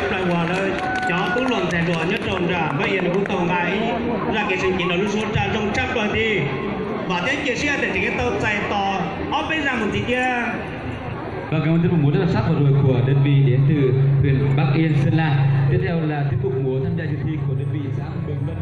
Plaws uas lawv cov tub hluas ntxhais hluas nyob rau nram Npab Iab nws kuj tau nqa ib zaj kev seev cev rau lub suab raj zoo tshaj plaws tiag. Vam thiab cia siab tias tseem yuav tau txais tos ob peb zaj mus ntxiv thiab. Và cảm ơn tiết mục múa rất là sắc và nổi của đơn vị đến từ huyện Bắc Yên, Sơn La. Tiếp theo là tiết mục múa tham gia dự thi của đơn vị xã Mường Lân.